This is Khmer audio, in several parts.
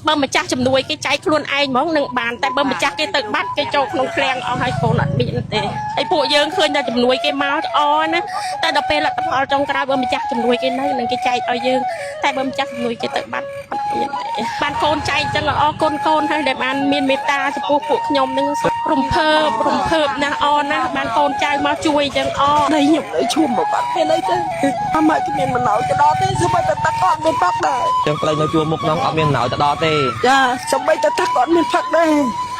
បើម្ចាស់ជំនួយគេចែកខ្លួនឯងហ្មងនឹងបានតែបើម្ចាស់គេទៅបាត់គេចូលក្នុងឃ្លាំងអស់ហើយកូនអត់មានទេហើយពួកយើងឃើញតែជំនួយគេមកអណាតែដល់ពេលលទ្ធផលចុងក្រោយបើម្ចាស់ជំនួយគេនៅនឹងគេចែកឲ្យយើងតែបើម្ចាស់ជំនួយគេទៅបាត់អត់មានទេបានកូនចែកចឹងអរគុណកូនហើយដែលបានមានមេត្តាចំពោះពួកខ្ញុំនឹងរំភើបរំភើបណាស់អណាស់បានកូនចៅមកជួយចឹងអ ដីខ្ញុំនៅឈួមមកបាត់មានអីទេអាម៉ាក់គ្មានបណ្ដោយទៅដល់ទេសូម្បីតែទឹកក៏អត់មានផឹកដែរ ចឹងប្តីនៅជួរមុខនោះអត់មានណោយទៅដល់ទេ ចាសូម្បីតែទឹកក៏អត់មានផឹកដែរ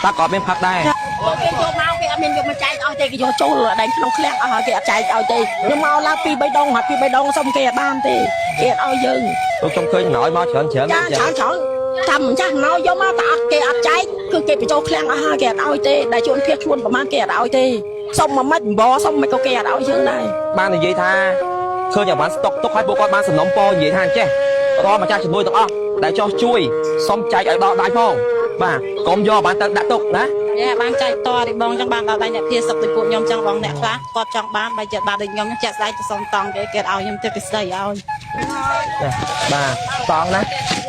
តាក៏អត់មានផឹកដែរ គេយកមកគេអត់មានយកមកចែកឲ្យទេគេយកចូលដែងក្នុងឃ្លាំងអស់ហើយគេអត់ចែកឲ្យទេខ្ញុំមកឡើងពីរបីដងហើយពីរបីដងសុំគេអត់បានទេគេអត់ឲ្យយើង លោកខ្ញុំឃើញណោយមកច្រើនច្រើន ចាច្រើនច្រើនចាំម្ចាស់ណោយកមកតែអត់គេអត់ចែកគឺគេបញ្ចូលឃ្លាំងអស់ហើយគេអត់ឲ្យទេដែលជួនភៀសខ្លួនប្រហែលគេអត់ឲ្យទេសុំមួយម៉េចអំបសុំមិនក៏គេអត់ឲ្យយើងដែរ បាននិយាយថាឃើញឲ្យបានស្តុកទុកឲ្យពួកគាត់បានសំណុំពរនិយាយថាអញ្ចេះរាល់ម្ចាស់ជំនួយទាំងអស់ដែលចោះជួយសុំចែកឲ្យដល់ដៃផងបាទកុំយកបានទៅដាក់ទុកណា យ៉ាបានចែកតរីបងចង់បានដល់ដៃអ្នកភាសុកដូចពួកខ្ញុំចង់បងអ្នកខ្លះគាត់ចង់បានបើចិត្តបានដូចខ្ញុំចាក់ស្ដែងទៅសុំតង់គេគេឲ្យខ្ញុំទៅគេស្ដីឲ្យ ណាបាទតង់ណា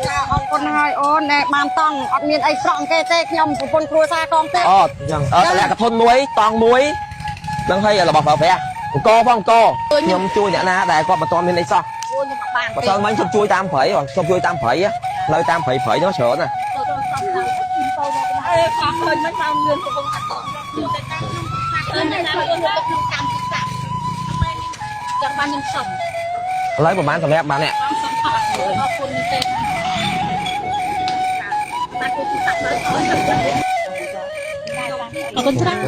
ចាអរគុណហើយអូនណែបានតង់អត់មានអីស្រក់គេទេខ្ញុំប្រពន្ធគ្រួសារកងទេ អត់អញ្ចឹងអត់តម្លាក់កធុនមួយតង់មួយនឹងឲ្យរបស់ប្រើប្រាស់អង្គផងអង្គខ្ញុំជួយអ្នកណាដែលគាត់មិនទាន់មានអីសោះ អូនខ្ញុំអត់បាន បើសិនមិញខ្ញុំជួយតាមព្រៃបងខ្ញុំជួយតាមព្រៃនៅតាមព្រៃព្រៃនោះច្រើនណា អេខឃើញមិនមកងឿនកំពុងតែតខ្លួនតែតាមក្នុងឃើញតែតាមក្នុងកម្មសិក្សាចង់បានខ្ញុំសុំ ឥឡូវប្រហែលសម្រាប់បាននេះ សុំថតអរគុណទេបានជួយសាក់បានអរគុណច្រើន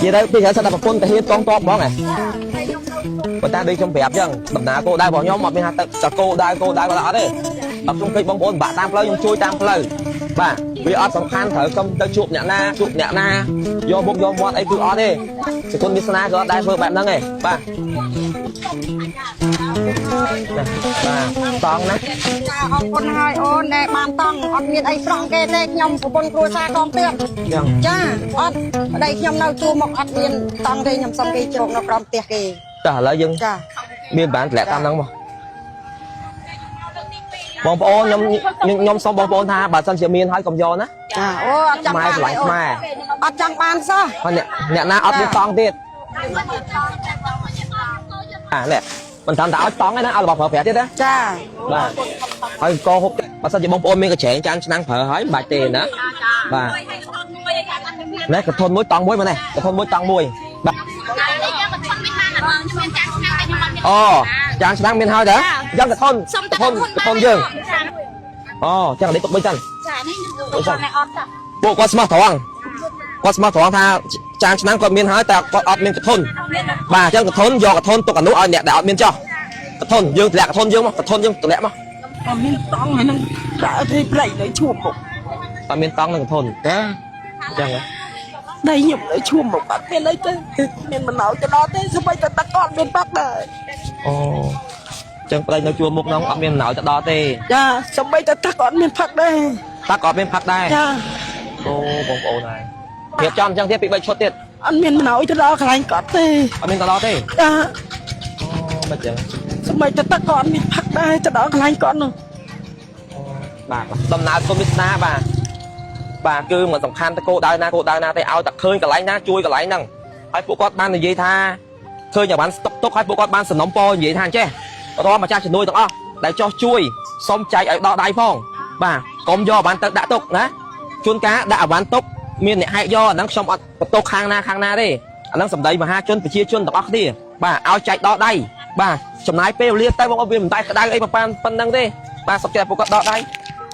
និយាយទៅពីច្រើនសិតតែប្រពន្ធទៅហ៊ានកងតបហ្មងហ៎ប៉ុន្តែដូចខ្ញុំប្រាប់អញ្ចឹងដំណើរគោលដៅរបស់ខ្ញុំអត់មានថាទៅតែគោលដៅគោលដៅគាត់អត់ទេអត់ខ្ញុំឃើញបងប្អូនបាក់តាមផ្លូវខ្ញុំជួយតាមផ្លូវបាទវាអត់សំខាន់ត្រូវខ្ញុំទៅជួបអ្នកណាជួបអ្នកណាយកមុខយកមាត់អីគឺអត់ទេសគុណវាសនាក៏អត់ដែរធ្វើបែបហ្នឹងទេបាទបាទតង់ណា ចាអរគុណហើយអូនណែបានតង់អត់មានអីស្រង់គេទេខ្ញុំប្រពន្ធគ្រួសារកងទៀត អញ្ចឹង ចាអត់ប្តីខ្ញុំនៅជួមុខអត់មានតង់ទេខ្ញុំសុំគេជ្រកនៅក្រោមផ្ទះគេ តោះឥឡូវយើង ចា មានបានតម្លាក់តាមហ្នឹងមកបងប្អូនខ្ញុំខ្ញុំសូមបងប្អូនថាបើសិនជាមានហើយកុំយកណា ចាអូអត់ចង់ ខ្មែរ បាន ស្រឡាញ់ខ្មែរ អត់ចង់បានសោះ ហើយអ្នកអ្នកណាអត់មានតង់ទៀតអានេះមិនត្រឹមតែឲ្យតង់ទេណាឲ្យរបស់ប្រើប្រាស់ទៀតណា ចា បាទហើយកហូបបើសិនជាបងប្អូនមានកញ្ច្រែងចានឆ្នាំងប្រើហើយមិនបាច់ទេណាបាទនេះកធុនមួយតង់មួយមកនេះកធុនមួយតង់មួយបាទអូចានឆ្នាំងមានហើយតើអញ្ចឹងកធុនកធុនកធុនយើងអូចឹងនេះទុកបីសិន ចានេះខ្ញុំទុកអ្នកអត់ចា ពួកគាត់ស្មោះត្រង់គាត់ស្មោះត្រង់ថាចានឆ្នាំងគាត់មានហើយតែគាត់អត់មានកធុនបាទអញ្ចឹងកធុនយកកធុនទុកអនុឲ្យអ្នកដែលអត់មានចោះកធុនយើងតម្លាក់កធុនយើងមកកធុនយើងតម្លាក់មក អត់មានតង់ហើយនឹងដាក់ទេប្លែកនៅឈួមមក អត់មានតង់នឹងកធុន ចា អញ្ចឹងហ៎ ដីខ្ញុំនៅឈួមមកបាត់មានអីទេមានបណ្ដោយទៅដល់ទេសូម្បីតែទឹកក៏អត់មានផឹកដែរ អូអញ្ចឹងប្តីនៅជួរមុខនោះអត់មានណោយទៅដល់ទេ ចាសូម្បីតែទឹកក៏អត់មានផឹកដែរ តាក៏អត់មានផឹកដែរ ចា អូបងប្អូនហើយរៀបចំអញ្ចឹងទៀតពី3ឈុតទៀត អត់មានបណ្ដោយទៅដល់កន្លែងគាត់ទេ អត់មានទៅដល់ទេ ចា អូមិនអញ្ចឹង សូម្បីតែទឹកក៏អត់មានផឹកដែរទៅដល់កន្លែងគាត់នោះ បាទដំណើរគុំវាសនាបាទបាទគឺមិនសំខាន់ទៅគោលដៅណាគោលដៅណាទេឲ្យតែឃើញកន្លែងណាជួយកន្លែងហ្នឹងហើយពួកគាត់បាននិយាយថាឃើញឲ្យបានស្តុកទុកហើយពួកគាត់បានសំណុំពរនិយាយថាអញ្ចេះរាល់ម្ចាស់ជំនួយទាំងអស់ដែលចោះជួយសុំចែកឲ្យដល់ដៃផងបាទកុំយកឲ្យបានទៅដាក់ទុកណាជួនកាលដាក់ឲ្យបានទុកមានអ្នកហែកយកអាហ្នឹងខ្ញុំអត់បន្ទោសខាងណាខាងណាទេអាហ្នឹងសម្ដីមហាជនប្រជាជនទាំងអស់គ្នាបាទឲ្យចែកដល់ដៃបាទចំណាយពេលវេលាទៅបងប្អូនវាមិនតែក្តៅអីប៉ុណ្្នឹងទេបាទសុខចិត្តពួកគាត់ដល់ដៃ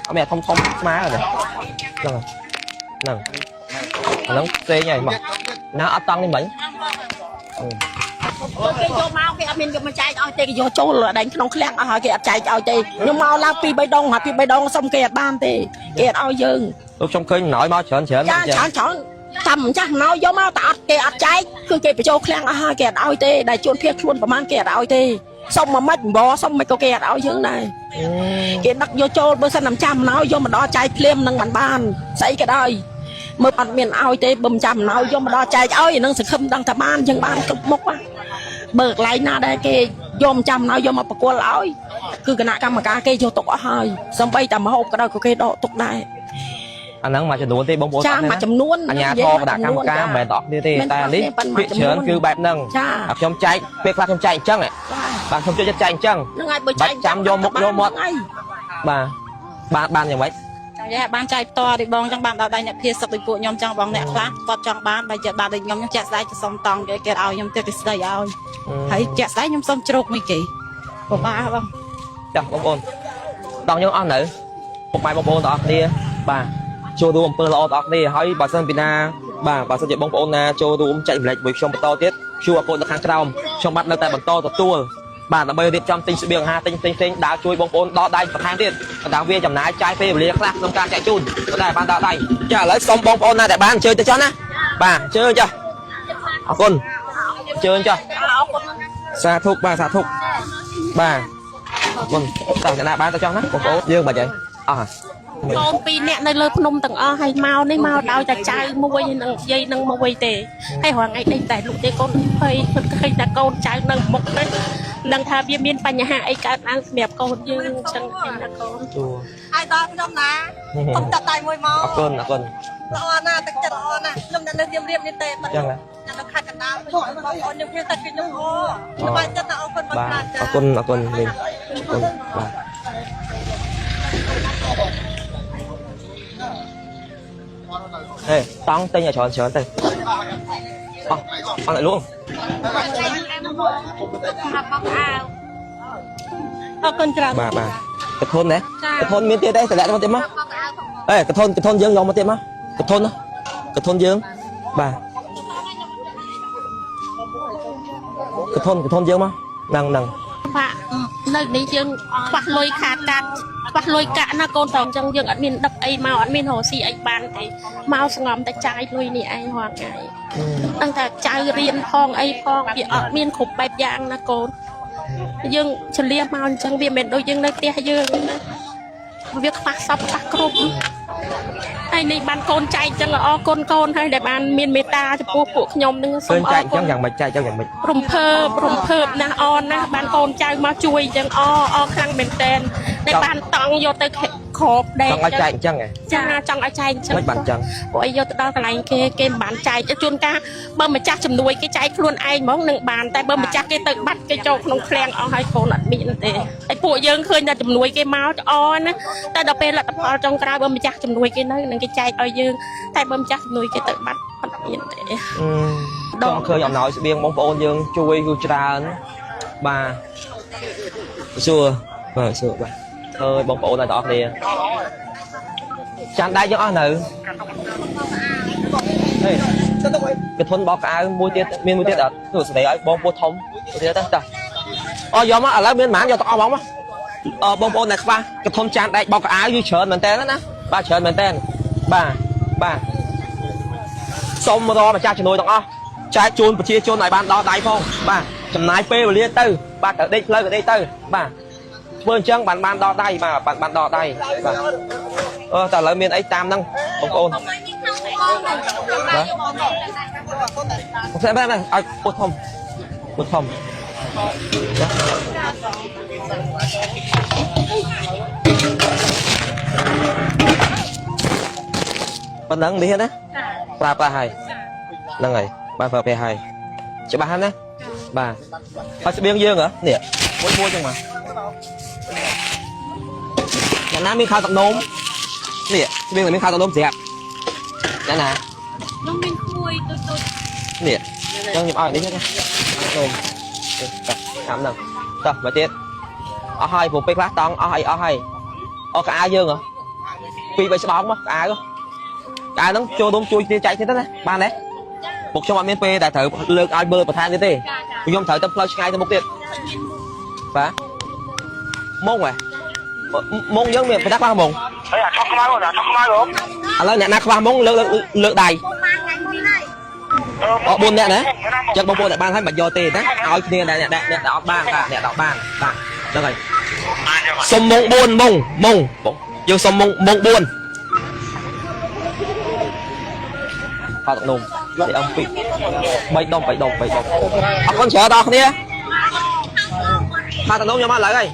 អត់មានធំធំស្មើទេហ្នឹងហ្នឹងអាហ្នឹងផ្សេងហើយមកណាអត់តង់នេះមិញ គេយកមកគេអត់មានយកមកចែកឲ្យទេគេយកចូលដែងក្នុងឃ្លាំងអស់ហើយគេអត់ចែកឲ្យទេខ្ញុំមកឡើងពីរបីដងហើយពីរបីដងសុំគេអត់បានទេគេអត់ឲ្យយើង លោកខ្ញុំឃើញណោយមកច្រើនច្រើន ចាច្រើនច្រើនចាំម្ចាស់ណោយកមកតែអត់គេអត់ចែកគឺគេបញ្ចូលឃ្លាំងអស់ហើយគេអត់ឲ្យទេដែលជួនភៀសខ្លួនប្រហែលគេអត់ឲ្យទេសុំមួយម៉េចអំបសុំមិនក៏គេអត់ឲ្យយើងដែរគេដឹកយកចូលបើសិនតែម្ចាស់ណោយកមកដល់ចែកភ្លាមនឹងបានបានស្អីក៏ដោយមើលអត់មានឲ្យទេបើម្ចាស់ណោយកមកដល់ចែកឲ្យនឹងសង្ឃឹមដឹងថាបានយើងបានគ្រប់មុខបើកន្លែងណាដែលគេយកម្ចាស់ណោយកមកប្រគល់ឲ្យ គឺគណៈកម្មការគេយកទុកអស់ហើយសំបីតែមហូបក៏ដោយក៏គេដកទុកដែរ អាហ្នឹងមួយចំនួនទេបងប្អូន ចា ទាំងអស់គ្នា មួយចំនួន អញ្ញាធរគណៈកម្មការមិនមែនទាំងអស់គ្នាទេ មិន តែនេះ ប៉ុន្មាន ភាគច្រើនគឺបែបហ្នឹង ចា អាខ្ញុំចែកពេលខ្លះខ្ញុំចែកអញ្ចឹងហ៎បាទខ្ញុំចូលចិត្តចែកអញ្ចឹង ហ្នឹងហើយបើចែក បាច់ចាំយកមុខយកមាត់ ហ្នឹងហើយ បាទបានបានយ៉ាងម៉េច ចង់និយាយឲ្យបានចែកផ្ទាល់ដូចបងចង់បានដល់ដៃអ្នកភាសុកដូចពួកខ្ញុំចង់បងអ្នកខ្លះគាត់ចង់បានបែរជាបានដូចខ្ញុំខ្ញុំជាក់ស្ដែងទៅសុំតង់គេគេឲ្យខ្ញុំទៀតគេស្ដីឲ្យហើយជាក់ស្ដែងខ្ញុំសុំជ្រោកមួយគេពិបាកបង ចាបងប្អូនតោះយើងអស់នៅពុកម៉ែបងប្អូនទាំងអស់គ្នាបាទចូលរួមអំពើល្អទាំងអស់គ្នាហើយបើសិនពីណាបាទបើសិនជាបងប្អូនណាចូលរួមចែកម្លែកមួយខ្ញុំបន្តទៀត QR code នៅខាងក្រោមខ្ញុំបាទនៅតែបន្តទទួលបាទដើម្បីរៀបចំទិញស្បៀងអាហារទិញផ្សេងផ្សេងដើរជួយបងប្អូនដល់ដៃបន្ថែមទៀតប៉ុន្តែវាចំណាយចាយពេលវេលាខ្លះក្នុងការចែកជូនប៉ុន្តែបានដល់ដៃចាឥឡូវសូមបងប្អូនណាដែលបានអញ្ជើញទៅចុះណាបាទអញ្ជើញចាអរគុណអញ្ជើញចាសាធុបាទសាធុបាទអរគុណតោះអ្នកណាបានទៅចុះណាបងប្អូនយើងបាច់ហើយអស់ហើយក ូនពីរនាក់នៅលើភ្នំទាំងអស់ហើយមកនេះមកដោយតែចៅមួយនឹងយាយនឹងមួយទេហើយរាល់ថ្ងៃនេះតែលក់ទេកូនភ័យគាត់ឃើញតែកូនចៅនៅមុខហ្នឹងដឹងថាវាមានបញ្ហាអីកើតឡើងសម្រាប់កូនយើងអញ្ចឹងឯណាកូន ជួ ហើយដល់ខ្ញុំណាខ្ញុំចាប់ដៃមួយមក អរគុណអរគុណ ល្អណាស់ទឹកចិត្តល្អណាស់ខ្ញុំនៅលើរៀមរៀបនេះទេ ចឹងណា អ្នកនៅខេត្តកណ្ដាលបងប្អូនខ្ញុំគ្នាទឹកខ្ញុំអូសប្បាយចិត្តណាស់អរគុណបង បាទ ច្រើនចា អរគុណអរគុណមីនអរគុណបាទហេតង់ទិញឲ្យច្រើនច្រើនទៅអស់អស់អ្នកលួង អរគុណច្រើន បាទបាទកធុនណាកធុនមានទៀតទេតម្លាក់មកទៀតមកអេកធុនកធុនយើងយកមកទៀតមកកធុនណាកធុនយើងបាទកធុនកធុនយើងមកហ្នឹងហ្នឹង បាក់នៅនេះយើងខ្វះលុយខាតកាត់ខ្វះលុយកាក់ណាកូនតអញ្ចឹងយើងអត់មានដឹកអីមកអត់មានរកស៊ីអីបានទេមកសងំតែចាយលុយនេះឯងរាល់ថ្ងៃដឹងតែចៅរៀនផងអីផងវាអត់មានគ្រប់បែបយ៉ាងណាកូនយើងចលៀមកអញ្ចឹងវាមិនមែនដូចយើងនៅផ្ទះយើងណាវាខ្វះសពខ្វះគ្រប់ហើយនេះបានកូនចែកអញ្ចឹងអរគុណកូនហើយដែលបានមានមេត្តាចំពោះពួកខ្ញុំនឹងសូ ឃើញ មអរគុណ ចែកអញ្ចឹងយ៉ាងម៉េចចែកអញ្ចឹងយ៉ាងម៉េច រំភើបរំភើបណាស់អនណាស់បានកូនចៅមកជួយអញ្ចឹងអអខ្លាំងមែនតែនតែបានតង់យកទៅក្របដែក ចង់ឲ្យចែកអញ្ចឹងហ៎ ចាចង់ឲ្យចែកអញ្ចឹង មិនបានអញ្ចឹង ព្រោះអីយកទៅដល់កន្លែងគេគេមិនបានចែកជួនកាលបើម្ចាស់ជំនួយគេចែកខ្លួនឯងហ្មងនឹងបានតែបើម្ចាស់គេទៅបាត់គេចូលក្នុងឃ្លាំងអស់ហើយកូនអត់មានទេហើយពួកយើងឃើញតែជំនួយគេមកអណាតែដល់ពេលលទ្ធផលចុងក្រោយបើម្ចាស់ជំនួយគេនៅនឹងគេចែកឲ្យយើងតែបើម្ចាស់ជំនួយគេទៅបាត់អត់មានទេ ចង់ឃើញអំណោយស្បៀងបងប្អូនយើងជួយគឺច្រើនបាទសួរបាទសួរបាទអើយបងប្អូនទាំងអស់គ្នាចានដែកយើងអស់នៅហេកធុនបោកក្អៅមួយទៀតមានមួយទៀតអត់ទស្សនីឲ្យបងពោះធំមួយទៀតទៅតាអូយកមកឥឡូវមានប៉ុន្មានយកទាំងអស់ហ្មងមកអឺបងប្អូនដែលខ្វះកធុនចានដែកបោកក្អៅយូរច្រើនមែនតើណាបាទច្រើនមែនតើបាទបាទ សូមរម្ចាស់ជំនួយទាំងអស់ចែកជូនប្រជាជនឲ្យបានដល់ដៃផងបាទចំណាយពេលវេលាទៅបាទទៅដេកផ្លូវក៏ដេកទៅបាទធ្វើអញ្ចឹងបានបានដល់ដៃបាទបានបានដល់ដៃបាទអឺតែឥឡូវមានអីតាមហ្នឹងបងប្អូនបាទបងប្អូនឲ្យពុះធំពុះធំប៉ុណ្ណឹងនេះណាប្រើប្រាស់ហើយ ហ្នឹងហើយបាទប្រើប្រាស់ហើយច្បាស់ហើយណាបាទហើយស្បៀងយើងហ៎នេះមួយមួយចឹងមកអ្នកណាមានខោទឹកនោមនេះស្បៀងតែមានខោទឹកនោមស្រាប់អ្នកណា ខ្ញុំមានគួយទូច នេះចឹងខ្ញុំឲ្យនេះណានោមនេះតោះតាមហ្នឹងតោះមកទៀតអស់ហើយព្រោះពេលខ្លះតង់អស់អីអស់ហើយអស់កៅអៅយើងហ៎ពីរបីស្បោងមកកៅអៅកៅអៅហ្នឹងចូលរួមជួយគ្នាចែកគ្នាទៅណាបានទេ ពួកខ្ញុំអត់មានពេលដែលត្រូវលើកឲ្យមើលបន្ថែមទៀតទេពួកខ្ញុំត្រូវទៅផ្លូវឆ្ងាយទៅមុខទៀតបាទមុងហ៎មុងយើងមានប៉ុន្តែខ្វះមុង ហើយអាថោះខ្មៅអាថោះខ្មៅហ៎ ឥឡូវអ្នកណាខ្វះមុងលើកលើកដៃអ4អ្នកណាចឹងបងប្អូនដែលបានហើយមិនយកទេណាឲ្យគ្នាដែលអ្នកអ្នកដែលអត់បានបាទអ្នកដែលអត់បានបាទហ្នឹងហើយសុំមុង4មុងមុងយើងសុំមុងមុង4ខោទឹកនំនេះអំពី3ដុំ3ដុំ3ដុំអរគុណច្រើនដល់គ្នាខោទឹកនំខ្ញុំមកឥឡូវហើយ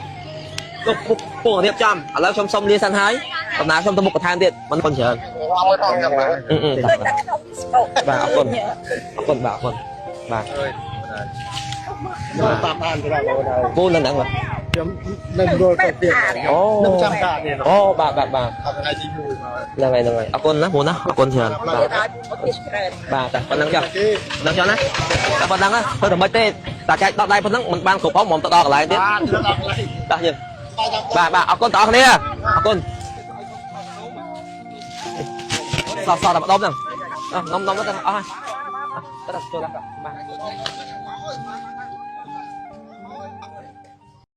លោកពុកពងរៀបចំឥឡូវខ្ញុំសុំលាសិនហើយដំណើរខ្ញុំទៅមុខបន្ថែមទៀតមិនប៉ុនច្រើន មើលថងខ្ញុំបាទ អឺអឺបាទអរគុណអរគុណបាទអរគុណបាទ តាមអានទៅដល់អូនហើយ ពូនៅហ្នឹងបាទ ខ្ញុំនឹងរល់ទៅទៀត អូ នឹងចាំការនេះ អូបាទបាទបាទ អត់ថ្ងៃទី1មក ហ្នឹងហើយហ្នឹងហើយអរគុណណាពូណាអរគុណច្រើនបាទបាទតែប៉ុណ្្នឹងចុះប៉ុណ្្នឹងចុះណាតែប៉ុណ្្នឹងណាធ្វើតែមិនទេតែចែកដកដៃប៉ុណ្្នឹងមិនបានគ្រប់ផងមកទៅដល់កន្លែងទៀត បាទដល់កន្លែង តោះយើងបាទបាទអរគុណបងប្អូនគ្នាអរគុណសោះសោះតែម្ដុំហ្នឹងអស់នំនំទៅអស់ហើយទៅចូលដល់បាទ